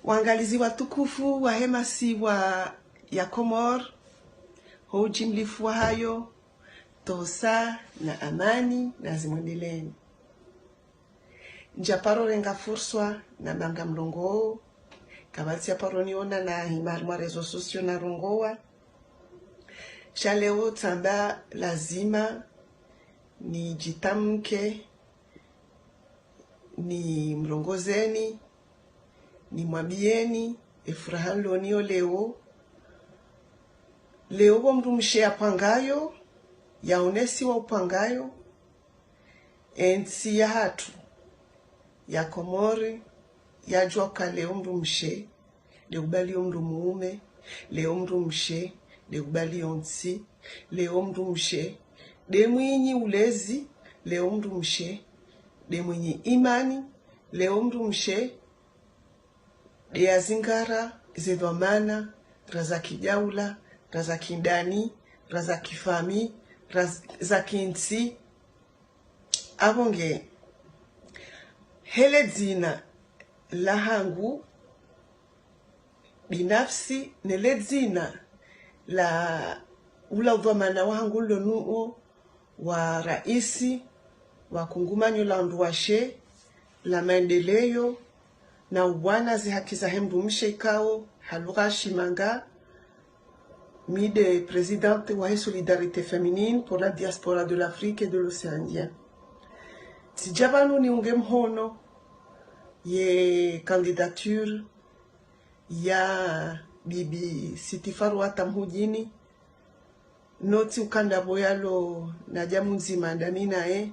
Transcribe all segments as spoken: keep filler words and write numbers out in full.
Waangalizi watukufu wahe masiwa ya Komori, ho ujimlifu wahayo, tosa na amani nazimwendeleeni. Ndjaparo renga furswa na manga mlongo, kapvatsi yaparo niona na hima harimwa réseaux sociaux narongowa. Sha leo tsamba lazima nidjitamke, nimlongozeni, nimwambiyeni efuraha niloniyo leo. Leo wo mdrumshe yapvangayo, yaonesiwa upvangayo, entsi yahatru ya Komori yadjuwa uka leo mdrumshe nde ubaliyo mdru mume, leo mdrumshe nde ubaliyo ntsi, leo mdrumshe nde mwinyi ulezi, leo mdrumshe nde mwinyi imani, leo mdrumshe nde yazingara zedhwamana, ra za kidaula, ra za kindani, ra za kifami, ra z-, za kintsi. Apvo nge, hele dzina lahangu binafsi, nele dzina la ula udhwamana wahangu nilo nuwo wa raisi wa kungumanyo la wandruwashe la maendeleyo na uwana zehaki zahe mdrumshe ikao ha lugha ya shimanga, mi nde présidente wahe Solidarité Féminine pour la Diaspora de l'Afrique et de l'Océan Indien. Tsidja pvanu niunge mhono ye candidature ya Bibi Sitti Farouata Mhoudjini, notsi uka ndapvo yalo na damu ndzima ndami naye,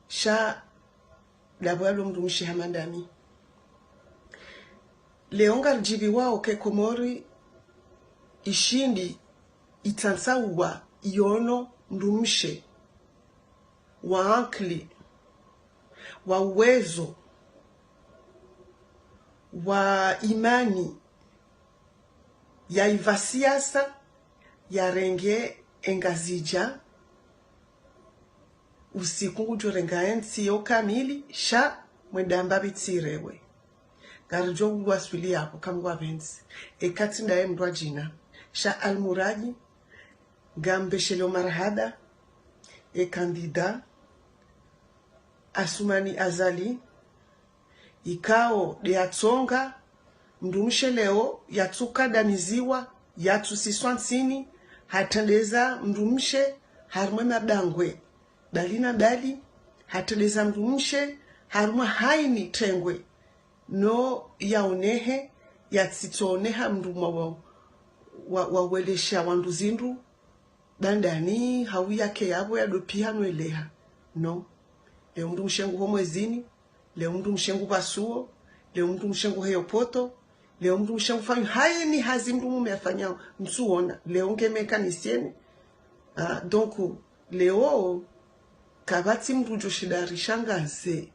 sha ndapvo yalo mdrumshe hama ndami. Leo ngaridjiviwao ke Komori ishindi itsantsauwa iono mdrumshe wa ankili, wa uwezo, wa imani, yaiva siasa, yarenge engazidja, usiku ngudjo renga entsi yo kamili, sha mwendamba pvitsi rewe. Ngaridjo uwaswili yapvo kamwe wapvendzi. Eka tsi ndaye mdru adjina. Sha almuradi, ngambesheleo marahaba, e candidat, Assoumani Azali, ikao nde yatsonga mdrumshe leo yatsuka damiziwa, yatsusiswa ntsini, hatrendeza mdrumshe harimwa mabangwe mbali na mbali, hatrendeza mdrumshe harimwa haini tengwe, no yaonehe, yatsitsooneha mdru mwa wa, wa, wa welesha wandru zindru, bandani, hau yake yapvo yadopviha no eleha. No. Leo mdrumshe ngu ho mwezini, leo mdrumshe ngu pvasuo, leo mdrumshe ngu heyo poto, leo mdrumshe ngu fanyo haini hazi mdru mume afanyao, ntsuona, leo nge mécanicienne. Ah, donc, leo, kapvatsi mdru djo shinda rishangaze.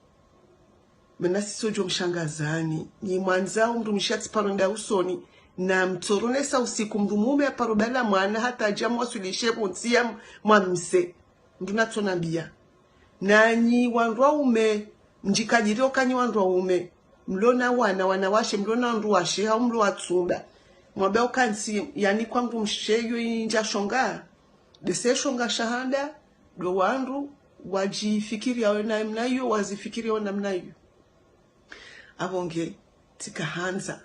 Mana sisi odjo mshangazani. Nyi mwandzao mdrumshe atsiparo enda usoni, na mtsoronesa usiku mdru mume aparo bala mwana hata adja mwaswilishe pvo ntsi ya m-, mwa mse. Mdru natsonambia. Nanyi wandru waume, mdjikadjiri oka nyi wandru waume, mlo na wana, wanawashe, mlo na wandruwashe, hau mlo watsumba. Mwamba oka ntsi, yani kwa mdrumshe yo indja shonga. Ndese shonga shahanda, ndo wandru wadjifikiriao namna iyo, wazifikiriao namna iyo. Apvo nge, tsika handza